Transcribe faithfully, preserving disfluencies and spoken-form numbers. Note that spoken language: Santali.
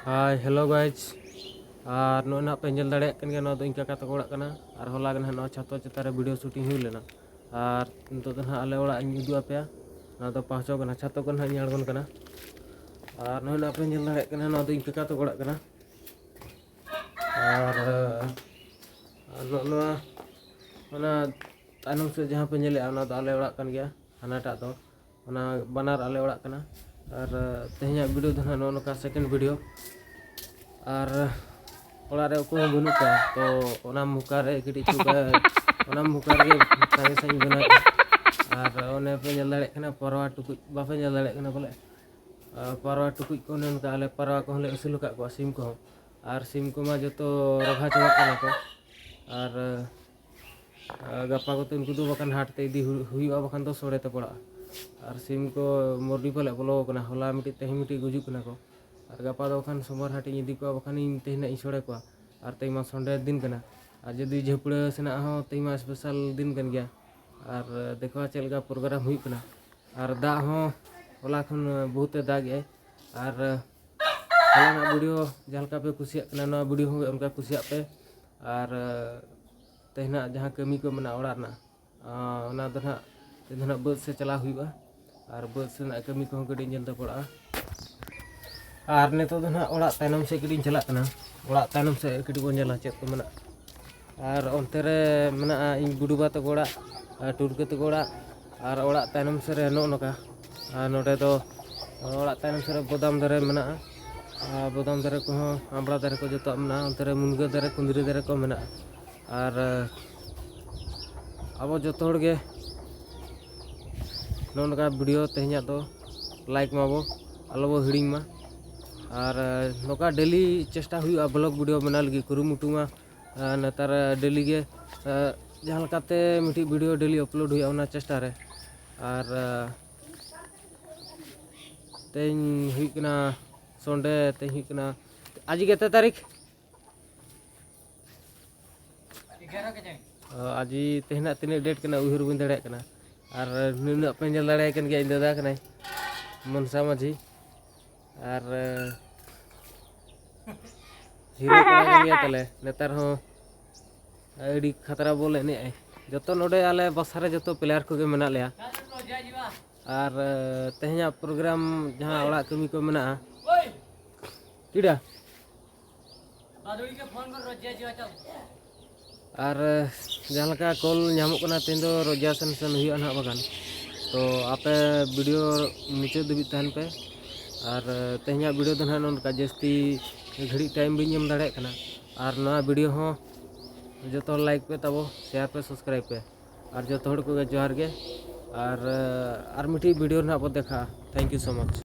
Hi, hello guys. ᱟᱨ ᱱᱚᱜᱼᱚᱭ ᱱᱟᱦᱟᱜ ᱯᱮ ᱧᱮᱞ ᱫᱟᱲᱮᱭᱟᱜ ᱠᱟᱱ ᱜᱮᱭᱟ, ᱱᱚᱣᱟ ᱫᱚ ᱤᱧ ᱠᱟᱠᱟ ᱛᱟᱠᱚ ᱚᱲᱟᱜ ᱠᱟᱱᱟ᱾ ᱟᱨ ᱦᱚᱞᱟ ᱜᱮ ᱱᱟᱦᱟᱜ ᱱᱚᱣᱟ ᱪᱷᱟᱛᱚ ᱪᱮᱛᱟᱱ ᱨᱮ video shooting ᱦᱩᱭ ᱞᱮᱱᱟ᱾ ᱟᱨ ᱱᱤᱛᱚᱜ ᱫᱚ ᱱᱟᱦᱟᱜ ᱟᱞᱮ ᱚᱲᱟᱜ ᱤᱧ ᱩᱫᱩᱜ ᱟᱯᱮᱭᱟ᱾ ᱱᱚᱣᱟ ᱫᱚ ᱯᱟᱦᱪᱚ ᱠᱟᱱᱟ, ᱪᱷᱟᱛᱚ ᱠᱚ ᱱᱟᱦᱟᱜ ᱤᱧ ᱟᱬᱜᱚᱱ ᱠᱟᱱᱟ᱾ ᱟᱨ ᱱᱚᱜᱼᱚᱭ ᱱᱟᱦᱟᱜ ᱯᱮ ᱧᱮᱞ ᱫᱟᱲᱮᱭᱟᱜ ᱠᱟᱱᱟ, ᱱᱚᱣᱟ ᱫᱚ ᱤᱧ ᱠᱟᱠᱟ ᱛᱟᱠᱚ ᱚᱲᱟᱜ ᱠᱟᱱᱟ᱾ ᱟᱨ, ᱟᱨ ᱱᱚᱜᱼᱚ ᱱᱚᱣᱟ, ᱚᱱᱟ ᱛᱟᱭᱱᱚᱢ ᱥᱮᱫ ᱡᱟᱦᱟᱸ ᱯᱮ ᱧᱮᱞᱮᱜᱼᱟ, ᱚᱱᱟ ᱫᱚ ᱟᱞᱮ ᱚᱲᱟᱜ ᱠᱟᱱ ᱜᱮᱭᱟ, ᱦᱟᱱᱟᱴᱟᱜ ᱫᱚ᱾ ᱚᱱᱟ ᱵᱟᱱᱟᱨ ᱟᱞᱮ ᱚᱲᱟᱜ ᱠᱟᱱᱟ᱾ ᱟᱨ, ᱛᱮᱦᱮᱧᱟᱜ video ᱫᱚ ᱱᱟᱦᱟᱜ ᱱᱚᱜᱼᱚ ᱱᱚᱝᱠᱟ second video᱾ ᱟᱨ ᱚᱲᱟᱜ ᱨᱮ ᱚᱠᱚᱭ ᱦᱚᱸ ᱵᱟᱹᱱᱩᱜ ᱠᱚᱣᱟ, ᱛᱚ ᱚᱱᱟ ᱢᱚᱠᱟ ᱨᱮ ᱠᱟᱹᱴᱤᱡ ᱪᱩᱞᱦᱟᱹ, ᱚᱱᱟ ᱢᱚᱠᱟ ᱨᱮᱜᱮ ᱛᱟᱦᱮᱸ ᱥᱟᱺᱦᱤᱡ ᱵᱮᱱᱟᱣ ᱠᱮᱫᱟ᱾ ᱟᱨ ᱚᱱᱮ ᱯᱮ ᱧᱮᱞ ᱫᱟᱲᱮᱭᱟᱜ ᱠᱟᱱᱟ, ᱯᱟᱨᱣᱟ ᱴᱩᱠᱩᱡ ᱵᱟᱯᱮ ᱧᱮᱞ ᱫᱟᱲᱮᱭᱟᱜ ᱠᱟᱱᱟ ᱵᱚᱞᱮ᱾ ᱟᱨ ᱯᱟᱨᱣᱟ ᱴᱩᱠᱩᱡ ᱠᱚ ᱚᱱᱮ ᱚᱱᱠᱟ ᱟᱞᱮ ᱯᱟᱨᱣᱟ ᱠᱚᱦᱚᱸ ᱞᱮ ᱟᱹᱥᱩᱞ ᱟᱠᱟᱫ ᱠᱚᱣᱟ, ᱥᱤᱢ ᱠᱚᱦᱚᱸ᱾ ᱟᱨ ᱥᱤᱢ ᱠᱚᱢᱟ ᱡᱚᱛᱚ ᱨᱚᱜᱷᱟ ᱪᱟᱵᱟᱜ ᱠᱟᱱᱟ ᱠᱚ᱾ ᱟᱨ, ᱟᱨ ᱜᱟᱯᱟ ᱠᱚᱛᱮ ᱩᱱᱠᱩ ᱫᱚ ᱵᱟᱠᱷᱟᱱ ᱦᱟᱴ ᱛᱮ ᱤᱫᱤ ᱦᱩᱭ-, ᱦᱩᱭᱩᱜᱼᱟ, ᱵᱟᱠᱷᱟᱱ ᱫᱚ ᱥᱚᱲᱮ ᱛᱮ ᱯᱟᱲᱟᱜᱼᱟ᱾ ᱟᱨ ᱥᱤᱢ ᱠᱚ ᱢᱩᱨᱜᱤ ᱯᱟᱞᱮ ᱵᱚᱞᱚ ᱟᱠᱟᱱᱟ, ᱦᱚᱞᱟ ᱢᱤᱫᱴᱤᱡ, ᱛᱮᱦᱮᱧ ᱢᱤᱫᱴᱤᱡ ᱜᱩᱡᱩᱜ ᱠᱟᱱᱟ ᱠᱚ᱾ ᱟᱨ ᱜᱟᱯᱟ ᱫᱚ ᱵᱟᱠᱷᱟᱱ ᱥᱳᱢᱵᱟᱨ ᱦᱟᱴ ᱤᱧ ᱤᱫᱤ ᱠᱚᱣᱟ, ᱵᱟᱠᱷᱟᱱ ᱤᱧ ᱛᱮᱦᱮᱧ ᱦᱟᱸᱜ ᱤᱧ ᱥᱚᱲᱮ ᱠᱚᱣᱟ᱾ ᱟᱨ ᱛᱮᱦᱮᱧ ᱢᱟ ᱥᱚᱱᱰᱮ ᱫᱤᱱ ᱠᱟᱱᱟ᱾ ᱟᱨ ᱡᱩᱫᱤ ᱡᱷᱟᱹᱯᱲᱟᱹ ᱥᱮᱱᱟᱜ ᱦᱚᱸ ᱛᱮᱦᱮᱧ ᱢᱟ special ᱫᱤᱱ ᱠᱟᱱ ᱜᱮᱭᱟ᱾ ᱟᱨ ᱫᱮᱠᱷᱟᱣᱟ ᱪᱮᱫ ᱞᱮᱠᱟ program ᱦᱩᱭᱩᱜ ᱠᱟᱱᱟ᱾ ᱟᱨ ᱫᱟᱜ ᱦᱚᱸ ᱦᱚᱞᱟ ᱠᱷᱚᱱ ᱵᱚᱦᱩᱛ ᱮ ᱫᱟᱜ ᱮᱜᱼᱟᱭ᱾ ᱟᱨ ᱦᱚᱞᱟᱱᱟᱜ video ᱡᱟᱦᱟᱸ ᱞᱮᱠᱟ ᱯᱮ ᱠᱩᱥᱤᱭᱟᱜ ᱠᱟᱱᱟ, ᱱᱚᱣᱟ video ᱦᱚᱸ ᱚᱱᱠᱟ ᱠᱩᱥᱤᱭᱟᱜ ᱯᱮ᱾ ᱟᱨ ᱛᱮᱦᱮᱧᱟᱜ ᱡᱟᱦᱟᱸ ᱠᱟᱹᱢᱤ ᱠᱚ ᱢᱮᱱᱟᱜᱼᱟ ᱚᱲᱟᱜ ᱨᱮᱱᱟᱜ, ᱟᱨ ᱚᱱᱟ ᱫᱚ ᱱᱟᱦᱟᱜ ᱛᱮᱦᱮᱧ ᱫᱚ ᱱᱟᱦᱟᱜ ᱵᱟᱹᱫᱽ ᱥᱮᱫ ᱪᱟᱞᱟᱣ ᱦᱩᱭᱩᱜᱼᱟ᱾ ᱟᱨ ᱵᱟᱹᱫᱽ ᱥᱮᱱᱟᱜ ᱠᱟᱹᱢᱤ ᱠᱚᱦᱚᱸ ᱠᱟᱹᱴᱤᱡ ᱧᱮᱞ ᱛᱟᱵᱚᱱᱟ᱾ ᱟᱨ ᱱᱤᱛᱚᱜ ᱫᱚ ᱱᱟᱦᱟᱜ ᱚᱲᱟᱜ ᱛᱟᱭᱱᱚᱢ ᱥᱮᱫ ᱠᱟᱹᱴᱤᱡ ᱤᱧ ᱪᱟᱞᱟᱜ ᱠᱟᱱᱟ᱾ ᱚᱲᱟᱜ ᱛᱟᱭᱱᱚᱢ ᱥᱮᱫ ᱠᱟᱹᱴᱤᱡ ᱵᱚᱱ ᱧᱮᱞᱟ ᱪᱮᱫ ᱠᱚ ᱢᱮᱱᱟᱜᱼᱟ᱾ ᱟᱨ ᱚᱱᱛᱮ ᱨᱮ ᱢᱮᱱᱟᱜᱼᱟ ᱤᱧ ᱵᱩᱰᱩᱵᱟ ᱛᱟᱠᱚ ᱚᱲᱟᱜ, ᱟᱨ ᱴᱩᱨᱠᱟᱹ ᱛᱟᱠᱚ ᱚᱲᱟᱜ, ᱟᱨ ᱚᱲᱟᱜ ᱛᱟᱭᱱᱚᱢ ᱥᱮᱫ ᱨᱮ ᱱᱚᱜᱼᱚ ᱱᱚᱝᱠᱟ᱾ ᱟᱨ ᱱᱚᱰᱮ ᱫᱚ ᱚᱲᱟᱜ ᱛᱟᱭᱱᱚᱢ ᱥᱮᱫ ᱨᱮ ᱵᱚᱫᱟᱢ ᱫᱟᱨᱮ ᱢᱮᱱᱟᱜᱼᱟ᱾ ᱟᱨ ᱵᱚᱫᱟᱢ ᱫᱟᱨᱮ ᱠᱚᱦᱚᱸ, ᱟᱢᱵᱽᱲᱟ ᱫᱟᱨᱮ ᱠᱚ ᱡᱚᱛᱚᱣᱟᱜ ᱢᱮᱱᱟᱜᱼᱟ᱾ ᱚᱱᱛᱮ ᱨᱮ ᱢᱩᱱᱜᱟᱹ ᱫᱟᱨᱮ, ᱠᱩᱸᱫᱽᱨᱤ ᱫᱟᱨᱮ ᱠᱚ ᱢᱮᱱᱟᱜᱼᱟ᱾ ᱟᱨ ᱟᱵᱚ ᱡᱚᱛᱚ ᱦᱚᱲ ᱜᱮ ᱱᱚᱜᱼᱚ ᱱᱚᱝᱠᱟ video ᱛᱮᱦᱮᱧᱟᱜ ᱫᱚ like ᱢᱟᱵᱚ, ᱟᱞᱚᱵᱚ ᱦᱤᱲᱤᱧ ᱢᱟ᱾ ᱟᱨ ᱱᱚᱝᱠᱟ daily ᱪᱮᱥᱴᱟ ᱦᱩᱭᱩᱜᱼᱟ vlog video ᱵᱮᱱᱟᱣ ᱞᱟᱹᱜᱤᱫ, ᱠᱩᱨᱩᱢᱩᱴᱩ ᱢᱟ᱾ ᱟᱨ ᱱᱮᱛᱟᱨ daily ᱜᱮ, ᱟᱨ ᱡᱟᱦᱟᱸ ᱞᱮᱠᱟᱛᱮ ᱢᱤᱫᱴᱤᱡ video daily upload ᱦᱩᱭᱩᱜᱼᱟ, ᱚᱱᱟ ᱪᱮᱥᱴᱟ ᱨᱮ᱾ ᱟᱨ ᱛᱮᱦᱮᱧ ᱦᱩᱭᱩᱜ ᱠᱟᱱᱟ ᱥᱚᱱᱰᱮ, ᱛᱮᱦᱮᱧ ᱦᱩᱭᱩᱜ ᱠᱟᱱᱟ, ᱟᱡᱤ ᱜᱮᱛᱮ ᱛᱟᱹᱨᱤᱠᱷ? ᱚ, ᱟᱡᱤ ᱛᱮᱦᱮᱧᱟᱜ ᱛᱤᱱᱟᱹᱜ date ᱠᱟᱱᱟ ᱩᱭᱦᱟᱹᱨ ᱵᱟᱹᱧ ᱫᱟᱲᱮᱭᱟᱜ ᱠᱟᱱᱟ᱾ ᱟᱨ ᱱᱩᱱᱟᱹᱜ ᱯᱮ ᱧᱮᱞ ᱫᱟᱲᱮᱭᱟᱭ ᱠᱟᱱ ᱜᱮᱭᱟ, ᱤᱧ ᱫᱟᱫᱟ ᱠᱟᱱᱟᱭ, ᱢᱚᱱᱥᱟ ᱢᱟᱹᱡᱷᱤ᱾ ᱟᱨ ᱦᱤᱨᱳ ᱠᱚᱲᱟ ᱠᱟᱱ ᱜᱮᱭᱟ ᱛᱟᱞᱮ ᱱᱮᱛᱟᱨ ᱦᱚᱸ᱾ ᱟᱹᱰᱤ ᱠᱷᱟᱛᱨᱟ ᱵᱚᱞ ᱮᱱᱮᱡ ᱟᱭ᱾ ᱡᱚᱛᱚ ᱱᱚᱰᱮ ᱟᱞᱮ ᱵᱟᱥᱟ ᱨᱮ ᱡᱚᱛᱚ ᱯᱞᱮᱭᱟᱨ ᱠᱚᱜᱮ ᱢᱮᱱᱟᱜ ᱞᱮᱭᱟ᱾ ᱟᱨ ᱛᱮᱦᱮᱧᱟᱜ ᱯᱨᱳᱜᱨᱟᱢ ᱡᱟᱦᱟᱸ ᱚᱲᱟᱜ ᱠᱟᱹᱢᱤ ᱠᱚ ᱢᱮᱱᱟᱜᱼᱟ, ᱠᱤᱰᱟ ᱟᱨ ᱡᱟᱦᱟᱸ ᱞᱮᱠᱟ ᱠᱚᱞ ᱧᱟᱢᱚᱜ ᱠᱟᱱᱟ, ᱛᱮᱦᱮᱧ ᱫᱚ ᱨᱚᱡᱟ ᱥᱮᱱ ᱥᱮᱱ ᱦᱩᱭᱩᱜᱼᱟ ᱱᱟᱦᱟᱜ ᱵᱟᱜᱟᱱ᱾ ᱛᱚ ᱟᱯᱮ ᱵᱷᱤᱰᱤᱭᱳ ᱢᱩᱪᱟᱹᱫ ᱫᱷᱟᱹᱵᱤᱡ ᱛᱟᱦᱮᱱ ᱯᱮ᱾ ᱟᱨ ᱛᱮᱦᱮᱧᱟᱜ ᱵᱷᱤᱰᱤᱭᱳ ᱫᱚ ᱱᱟᱦᱟᱜ ᱱᱚᱝᱠᱟ ᱡᱟᱹᱥᱛᱤ ᱜᱷᱟᱹᱲᱤᱡ ᱴᱟᱭᱤᱢ ᱵᱟᱹᱧ ᱮᱢ ᱫᱟᱲᱮᱭᱟᱜ ᱠᱟᱱᱟ᱾ ᱟᱨ ᱱᱚᱣᱟ ᱵᱷᱤᱰᱤᱭᱳ ᱦᱚᱸ ᱡᱚᱛᱚ ᱞᱟᱭᱤᱠ ᱯᱮ ᱛᱟᱵᱚ, ᱥᱮᱭᱟᱨ ᱯᱮ, ᱥᱟᱵᱥᱠᱨᱟᱭᱤᱵ ᱯᱮ᱾ ᱟᱨ ᱡᱚᱛᱚ ᱦᱚᱲ ᱠᱚᱜᱮ ᱡᱚᱦᱟᱨ ᱜᱮ᱾ ᱟᱨ ᱟᱨ ᱢᱤᱫᱴᱤᱡ ᱵᱷᱤᱰᱤᱭᱳ ᱨᱮ ᱱᱟᱦᱟᱜ ᱵᱚ ᱫᱮᱠᱷᱟᱜᱼᱟ᱾ Thank you so much.